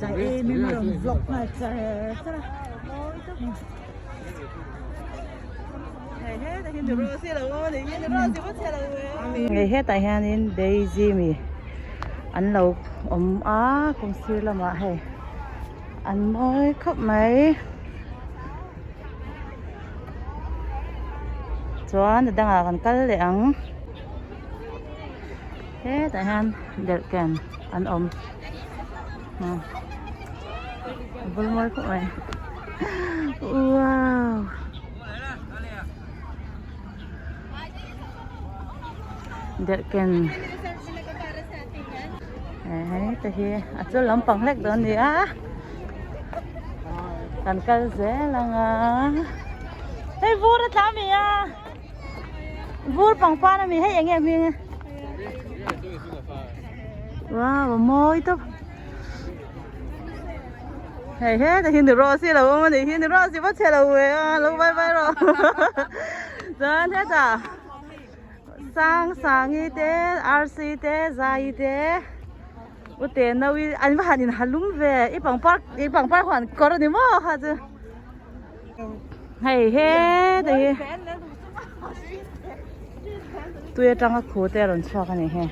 Tlai em em a rawn vlog nghal char char a. Hei hetah hianin daisy mi an lo awm a kawng sir lamah hei an mawi khawp mai chuan a dangah kan kal leh ang hetah hian derhken an awm. A bul mawi khawp mai wow derhken hei te hi a chu lampang hlek dawn a ni a kan kal zel ang a hei vur a tla ami a vur pangpar ami hei eng nge hming a. Wow, a mawi tawp. Hei hetah hian rose hi a lo awm a nih hi, rose hi va chhe lo ve a, lo vai vai rawh. Chuan hetah sang sangi te arsi te zai te ute naui an va han inha lum ve i pangpar i pangpar huan kawr a ni maw kha chu. Hei hetah hi. Tui atanga khu te a rawn chhuak a ni he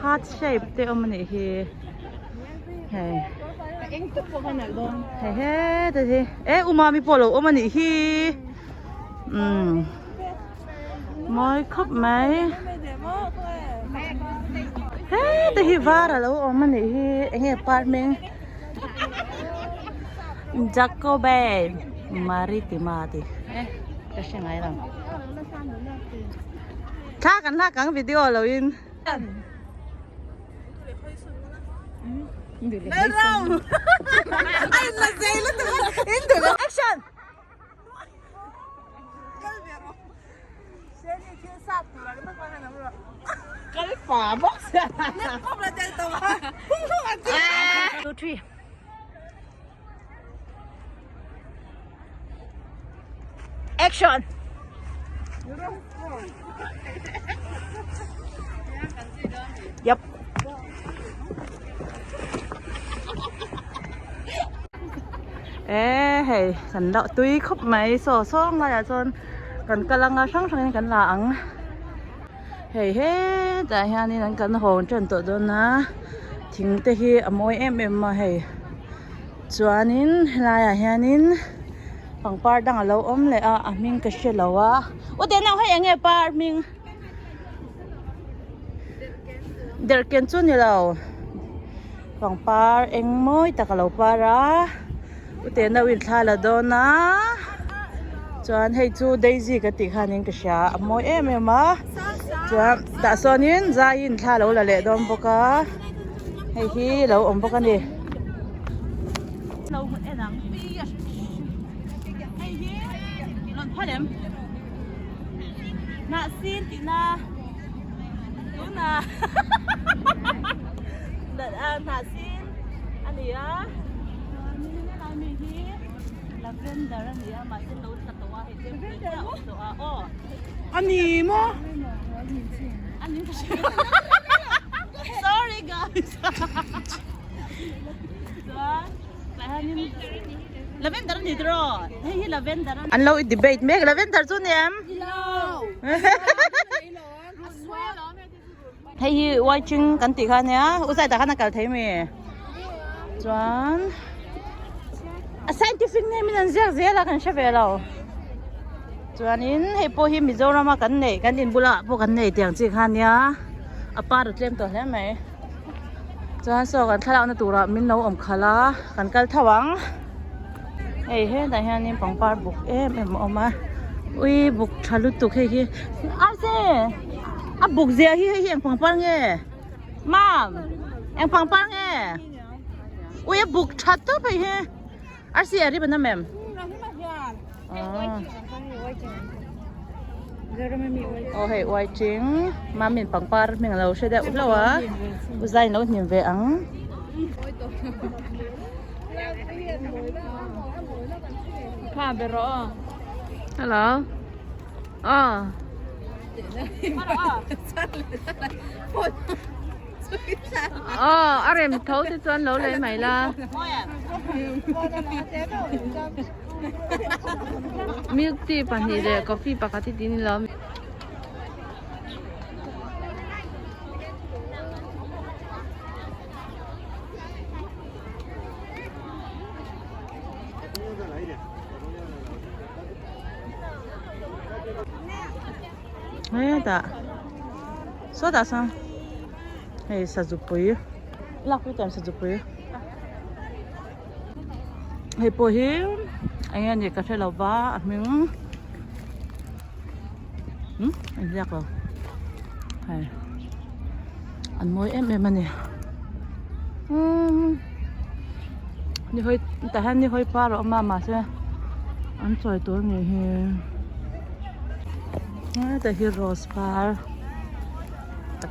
heart shape te awm a nih hi hei hei heta hi e umami pawh a lo awm a nih hi umm mawi khawp mai heta hi var a lo awm a nih hi eng nge par hming Jacobe Maritima tih e ka hre ngai lo. Thla kan hlak ang video lo in. Action! Two, three. Action! Yep. Ê hei kan lo tui khawp mai saw sawng laiah chuan kan kal anga hrang hrangin kan la ang hei hetah hianin an kan hawn tan tawh dawn a thing te hi a mawi em em a hei. Chuanin helaiah hianin pangpar dang alo awm leh a a hming ka hre lo a u te nau hei eng nge par hming derhken chu ni lo pangpar eng mawi tak alo par a u te nau in thla la dawn a chuan hei chu daisy ka tih khanin ka hria a mawi em em a chuan tah sawnin zaiin thla alo la leh dawn bawk a. Hei hi lo awm bawk a ni. Ani maw? Sorry guys. Chuan tlai hianin lavender a ni tiraw? Hei hi lavender a An lo i debate mek lavender chu ni em? Hei hi waiching kan tih kha ania u zai tah khan a kal thei mi. Chuan a scientific name in an ziak zel a kan hre ve lo. Chuanin hei pawh hi Mizoram a kan neih kan in bulah pawh kan nei tiang chi kha ania a par a tlem tawh hle mai. Chuan saw kan thlalakna turah min lo awm khalh a kan kal tho ang. Hei hetah hianin pangpar buk em em a awm a ui buk tha lutuk hei hi Arse a buk zia hi hei hi eng pangpar nge Mam eng pangpar nge ui a buk tha tawp hei hi Arsi a ri ban em em Aw hei uai ching Mamin pangpar hming a lo hre deuh hlauh a u zai in lo hnim ve ang. Hello. Aw. Aw a rem tho te chuan lo lei mai la. Milk tea pahnih leh coffee pakhat hi tin ilo. Hetah sawtah sawn hei sazupui lakpui tur sazupui hei pawh hi eng nge nih ka hre lo va a hming umm a inziak lo hei an mawi em em a ni umm ni hawi tah hian ni hawi par a awm a mahse an chawi tur a nih hi hetah hi rose par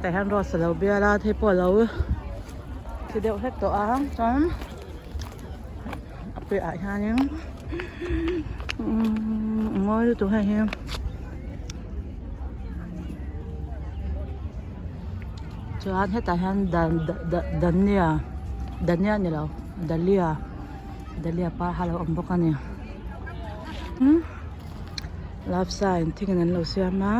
tah hian rose a lo bial a hei pawh a lo thi deuh hlek tawh a chuan a piahah hianin umm a mawi lutuk hei hi. Chuan hetah hian dania dania ni lo dahlia dahlia par kha a lo awm bawk a ni umm love sign thingin an lo siam a.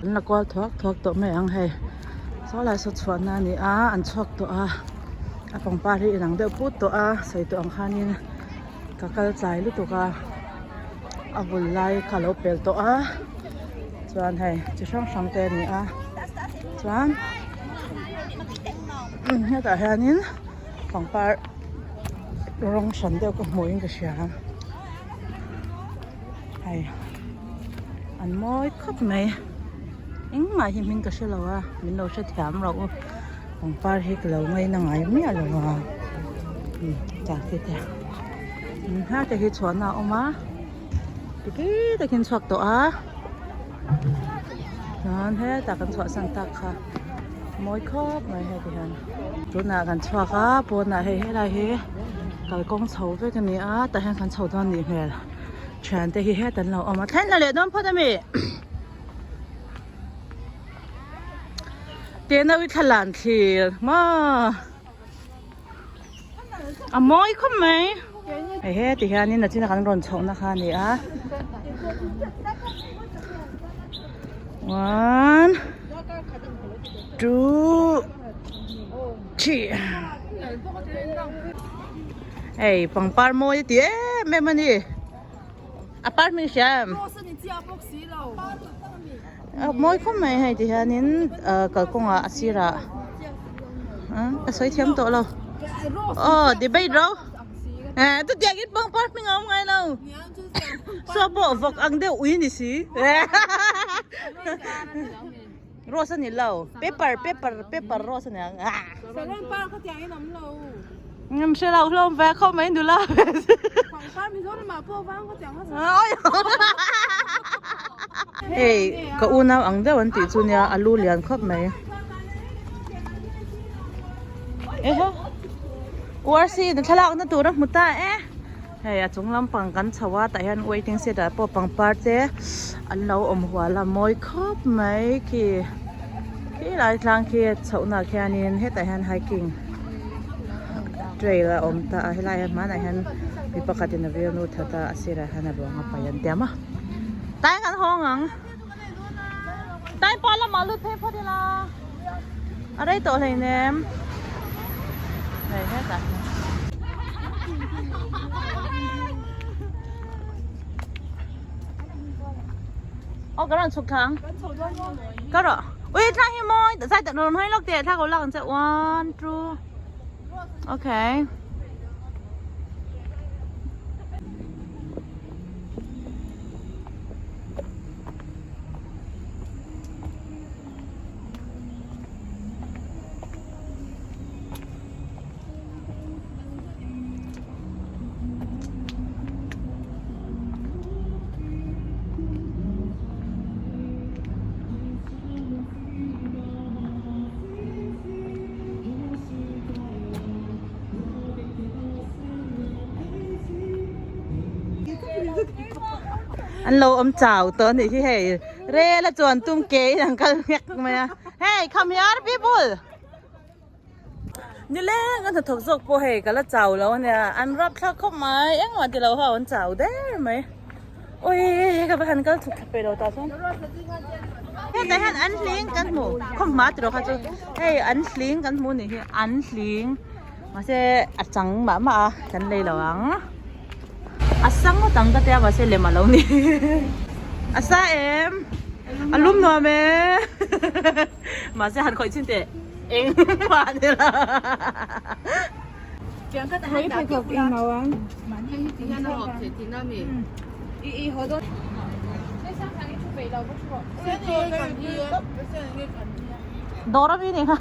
An la kual thuak thuak tawh mai ang hei saw lai saw chhuah na ani a an chhuak tawh a a pangpar hi inang deuh put tawh a sawi tawh ang khanin ka kal tlai lutuk a a bul lai kha alo pel tawh a chuan hei chi hrang hrang te ani a chuan hetah hianin pangpar rawng hran deuh ka hmuh in ka hria. Hei an mawi khawp mai engmah hi hming ka hre lo a min lo hrethiam rawh u pangpar hi ka lo ngaina ngai miah lo a chah te te hnar te hi chhuahna a awm a tiki takin chhuak tawh a chuan hetah kan chhuahsan tak kha mawi khawp mai hei ti hian tunah kan chhuak a pawnah hei helai hi kalkawng chho vek a ni a tah hian kan chho dawn a nih hmel. Thian te hi het an lo awm a thlen leh dawn phawt ami tena ui thla lan thlir maw a mawi khawp mai hei he ti hianin a china kan rawn chhoh na kha a ni a one two three Hei pangpar mawi a ti em em a ni a par hming hria em a mawi khawp mai hei ti hianin ah kalkawngah a sirah a sawi thiam tawh lo aw debate ro eh chutiang in pangpar hming a awm ngai lo saw pawh vawk ang deuh ui ni si Rose a ni lo paper paper paper rose a ni ang ah Ngam hre lo hlawm ve khawp mai nula Hei ka unau ang deuh an tih chu nia a lu lian khawp mai Ehe URC in thlalak na tur a hmu ta e. Hei a chung lampang kan chho a tah hian waiting shed ah pawh pangpar te an lo awm hual a mawi khawp mai khi khi lai tlang khi chhoh nah khianin hetah hian hiking trail a awm ta a helai ah hmanah hian mi pakhatin a vil nu that a a sirah hian a ruang a paih an tiam a tlai kan hawng ang tlai pa lamah lut phei phawt ila a rei tawh hleinem hei hetah hian aw ka rawn chhuk thla ang ka rawh ui thla hi mawi zai tak rawn hawi lawk teh thla ko lak ang che one two okay. An lo awm chau tawh a nih hi hei rel a chuan tum ke in an kal nghek mai a hey come here people nileng a hnathawk zawk pawh hei ka la chau lo ania an rap thlak khawp mai engmah ti lo ho an chau der mai ui ka va han kal chhuk thla peih lo tah chuan hetah hian an hling kan hmu khawmhma tiraw kha chu hei an hling kan hmu nih hi an hling mahse a chang mah mah a kan lei lo ang. A sa ngawt ang ka tia mahse lem a lo ni. A sa em? A lum nuam e. Mahse han khawih chhin teh eng mah a ni lo. Dawr a mi ni kha.